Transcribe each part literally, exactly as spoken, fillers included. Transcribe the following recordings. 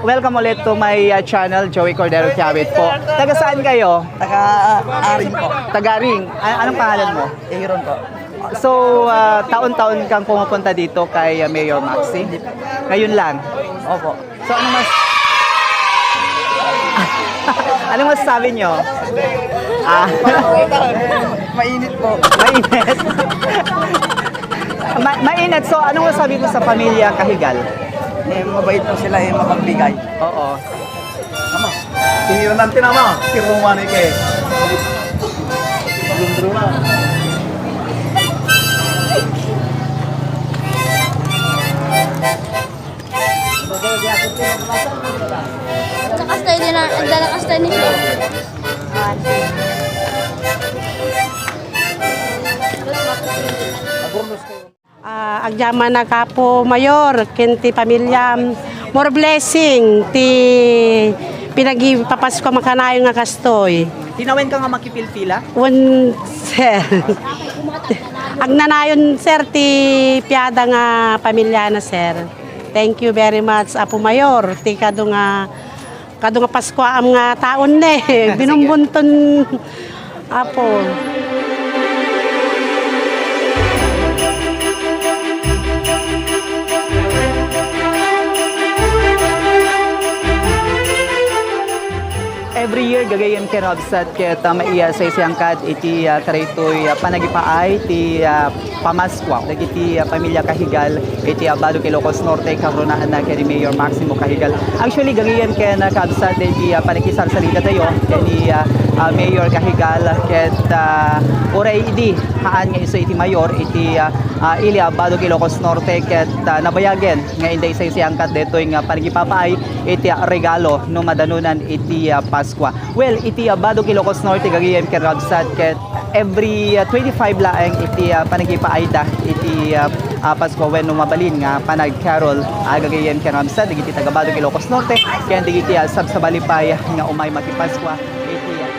Welcome ulit to my, uh, channel, Joey Cordero Kiawit po. Taga saan kayo? Taga, ah, Aring po. Taga Aring. A-, anong pangalan mo? Aaron po. So, ah, taon-taon kang pumupunta dito kay, ah, Mayor Maxi? Ngayon lang? Opo. So, ano mas-, ano masasabi nyo? Ah. Mainit po. Mainit? Ma-, mainit. So, anong masabi mo sa pamilya Kahigal? Eh, mabait po sila, eh, mapagbigay. Oo. Ama, tingnan natin, ama. Tirumani ke. Palundro na. Tsaka stay din na, ang dala ka stay ni Joe. Ah, agyamanak, Apo Mayor, ken ti pamilyam. More blessing ti pinagipapasko a makanayon nga kastoy. Tinawen ka nga makipilpila? Wen, sir. Agnanayon, sir, ti piada nga pamilyana, sir. Thank you very much, Apo Mayor, ti kadu nga, kadu nga Paskuaam nga taon ne. Sige. Binumbunton, Apo. Every year, gagayyem ken kabsat ket, ah, maisaysayaangkan iti, ah, karaytoy, ah, panagipaay ti, ah, Pamaskua dagiti, ah, pamilya Cahigal iti, ah, Baduk, Ilocos Norte, kagrunaan na ken ni Mayor Maximo Cahigal. Actually, gagayyem ken, ah, kabsat iti, ah, panakisarsarita tayo ken ni, ah, ah, Mayor Cahigal ket, ah, uray idi haan nga isu iti mayor iti, ah, ah, ili a Baduk, Ilocos Norte ket, ah, nabayagen nga inda isaysayaangkan daytoy nga panagipapaay iti, ah, regalo no madanunan iti, ah, Paskua. Well, iti, ah, Baduk, Ilocos Norte, gagayyem ken kabsat ket every, ah, twenty-five laeng iti, ah, panagipaayda iti, ah, ah, Paskua wenno mabalin nga panag-carol, ah, gagayyem ken kabsat dagiti taga-Baduk, Ilocos Norte ken dagiti, ah, sabsabali pay nga umay makipaskua iti, ah,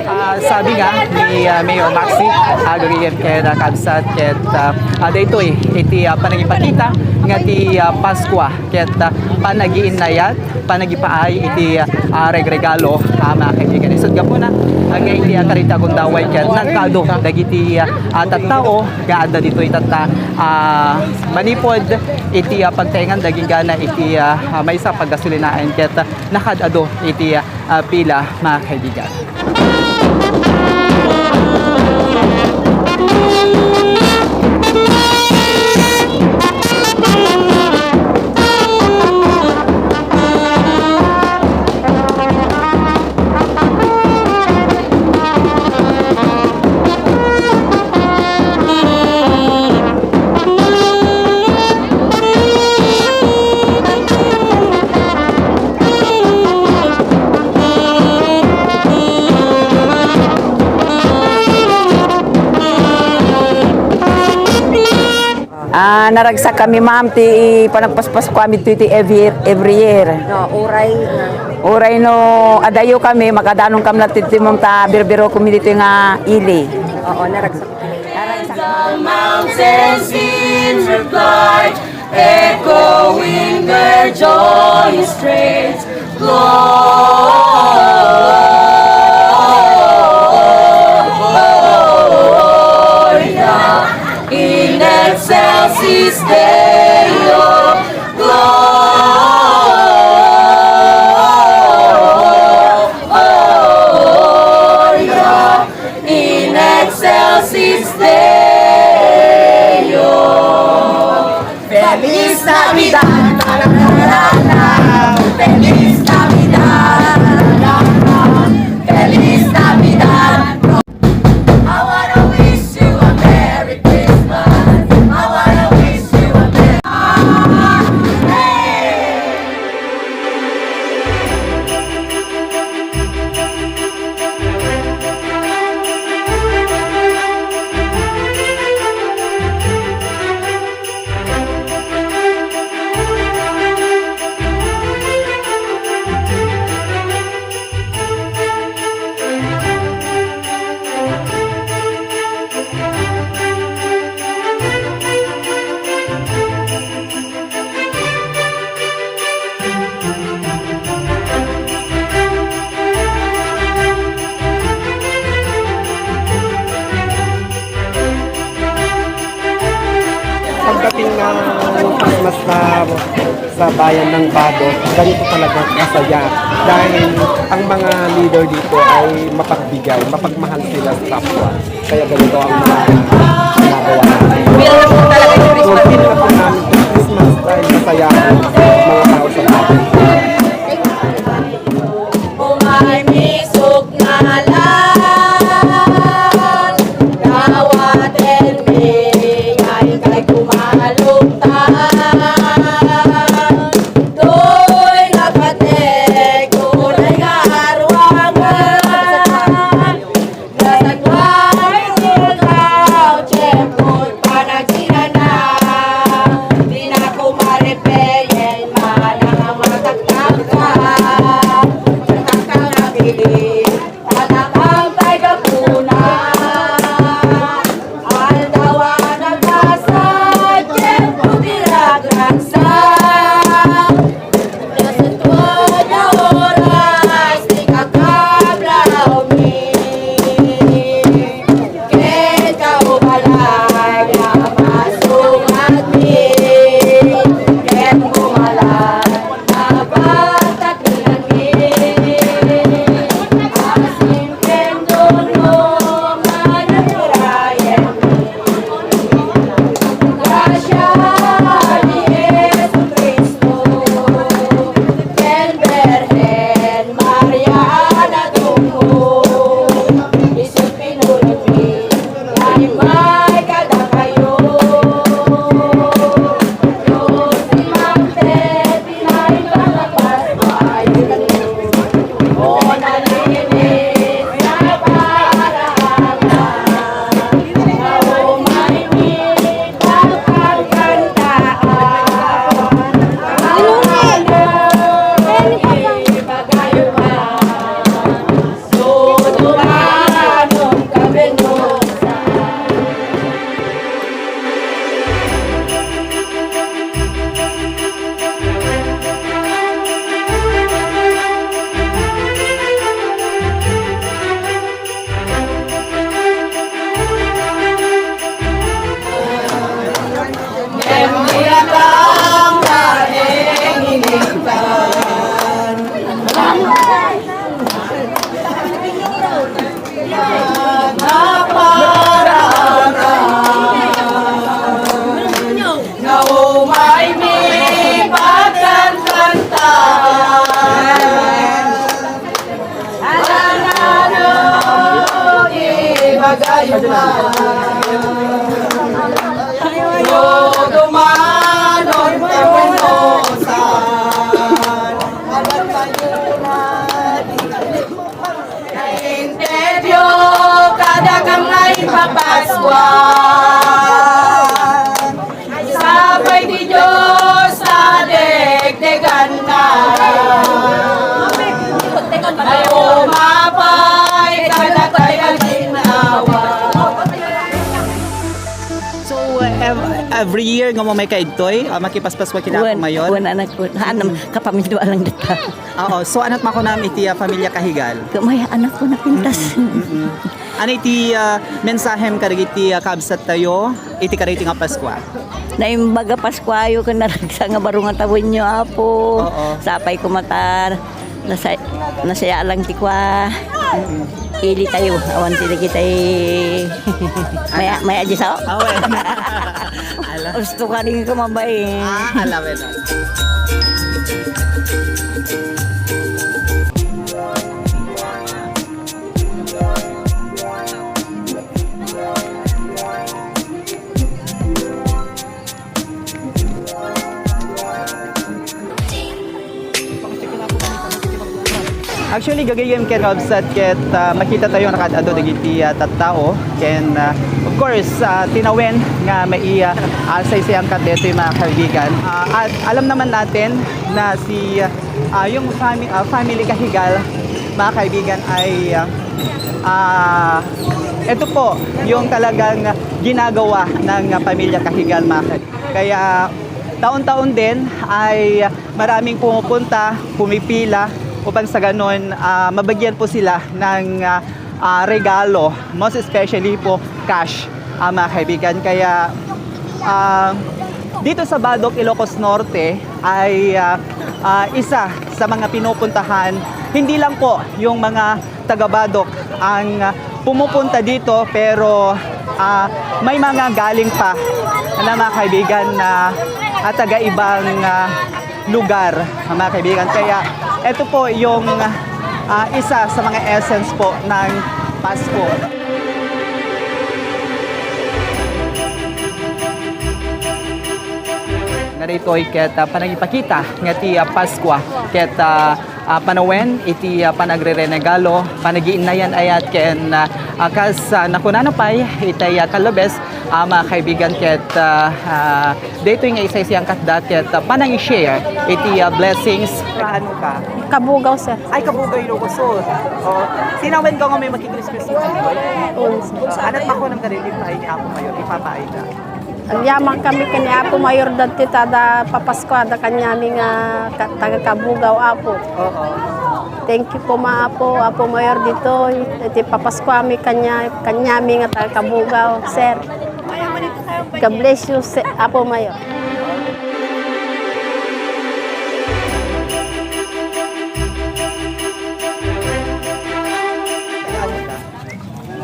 Ah, sabi nga ni, ah, Mayor Maxi, ah, gagayyem ken, ah, kabsat ket, ah, ah, daytoy iti, ah, panagipakita nga ti, ah, Paskua ket, ah, panagiinnayat, panagipaay iti, ah, regregalo, ah, mga kaibigan. Isut' gapuna, ah, nga iti, ah, karita gundaway ket nagkado dagiti, ah, ah, tattao nga adda ditoy tatta, ah, manipud iti, ah, pagtaengan daging gana iti, ah, ah, maysa paggasolinaen ket, ah, nakad-adu iti, ah, ah, pila, mga kaibigan. Ah, naragsak kami, ma'am, ti panagpaspasko kami ti, ti every, every year. No, uray nga. Uray no adayo kami, makadanon kam la ti timom ta birbiro kami ditoy nga ili. Oo, naragsak. The mountains in reply, echoing their joyous strains. Gloria in excelsis Deo. Gloria. Feliz Navidad, la, la, la, la. Feliz Navidad, la, la, la. Feliz Navidad. I wanna wish you a Merry Christmas. I wanna wish you a Merry, hey! Pagdating ng Christmas sa, sa bayan ng Bado, ganito talaga kasaya. Dahil ang mga leader dito ay mapagbigay, mapagmahal sila sa kapwa. Kaya ganito ang mga ginagawa namin. Feel na po talaga yung Christmas. So, feel na po namin yung Christmas dahil masaya ang mga tao sa Bado. Umay misuk ngalan, dawaten mi ay kay kumaluktan. Toy nakatek, tunay nga arwangan. Nasagway ti aldaw, tiempot panagsinana. Di na kumarepelen, manang mataktakka. Taktak nga bili, tatakang tay gapuna. Aldaw a nagkasad, tiempo ti ragragsak. Dasento nga oras ti kakablawmi, ken kaubalay a masungatmi, ken bumalay a pagtakilanmi, a simpleng dunong a nagpirayenmi. Grasia ni Jesu-Cristo, ken Birhen Maria a nadunggo, isu ti pinulotmi, nga immay kadakayo. Dios ti mangted, Nga umay mi pagkankantan. Alangan no ibagayo man. No dumanon ka wenno saan. Nainterio kadakam nga ipapaskua. Sapay ti Dios a degdeganna. Ay, umapay kadatayo a ginnawa. So, ev-, every year nga umay ka ditoy, ah, makipaspasko kina Apo Mayor? Wen, anak ko. Haan, kapamilya lang dita. Oo, so, anat makunam iti, ah, pamilya Cahigal? May anak ko napintas. Mm-mm. Ano iti, ah, mensahem kadagiti, ah, kabsattayo iti kadagiti nga Paskua? Naimbag a Paskuayo ken naragsak nga baro nga tawenyo, Apo. Oo. Sapay koma ta nasa-, nasaya lang ti kua. Mm-mm. Pili tayo. Awan sila kita eh. Maya, maya di sao? Awan. Ala. Gusto ka rin kumabay. Ah, ala, wala. Actually, gagayyem ket kabsat ket, ah, makita tayo nga nakaad-adu dagiti, ah, tattao. Ken, ah, of course, ah, tinawen nga mai-, ah, ah, saysayangkat daytoy, mga kaibigan. Ah, at alam naman natin na si, ah, yung fami-, ah, family Cajigal, mga kaibigan, ay, ah, ah, ito po yung talagang ginagawa ng, ah, pamilya Cajigal, mga kaibigan. Kaya taon-taon din ay maraming pumupunta, pumipila upang sa ganon, ah, mabigyan po sila ng, ah, ah, regalo, most especially po cash, ah, mga kaibigan. Kaya, ah, dito sa Badoc, Ilocos Norte ay, ah, ah, isa sa mga pinupuntahan, hindi lang po yung mga taga Badoc ang, ah, pumupunta dito, pero, ah, may mga galing pa na mga kaibigan na, ah, taga ibang, ah, lugar, mga kaibigan. Kaya ito po yung, ah, isa sa mga essence po ng Pasko. Nga daytoy ket, ah, panangipakita nga ti, ah, Paskua ket, ah, ah, panawen iti, ah, panagrerenegalo, panagiinnayan-ayat ken, ah, ah, kas, ah, nakunana pay itay, ah, kalabes, ah, mga kaibigan ket, ah, ah, daytoy nga isaysayangkatda ket, ah, panangi-share iti, ah, blessings. Ano ka? Kabugaw, sir. Ay, Kabugaw, Ilocos Sur. Oh, tinawen ka nga may makikrismas mo. Oo, sir. Ah, ana't makunam ka rin, ipaay ni Apo Mayor, ipapaay ka. Agyaman kami ken ni Apo Mayor dagiti tada papaskuada kaniami nga ka-, taga Kabugaw, Apo. Oo. Thank you po, ma-, Apo, Apo Mayor ditoy. Iti papaskuami kania-, kaniami nga taga Kabugaw, sir. God bless you, sir, Apo Mayor.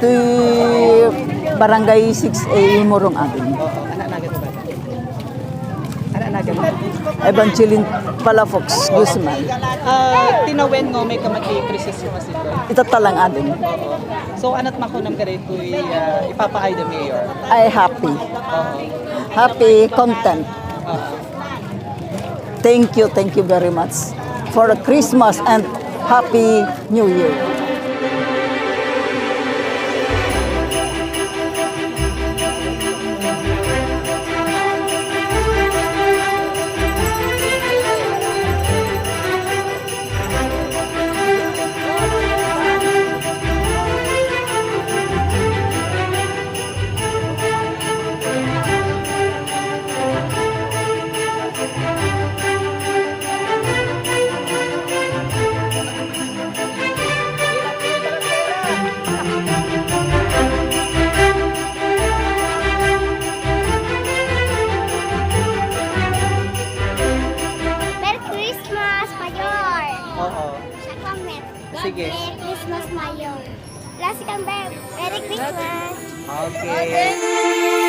Ti Barangay six A, Morong Avenue. Oo, anak nagan mo ba? Anak nagan mo? Evangeline Palafox Guzman. Ah, tinawen nga may kamati Christmas ito. Itatta lang aden. Oo. So, ana't makunam ka daytoy, ah, ipapaay the mayor? Ay, happy. Oo. Happy, content. Oo. Thank you, thank you very much for Christmas and Happy New Year. Merry Christmas, Mayor! Oo. Siya kami. Sige. Merry Christmas, Mayor. Last kang, Beb. Merry Christmas. Okay.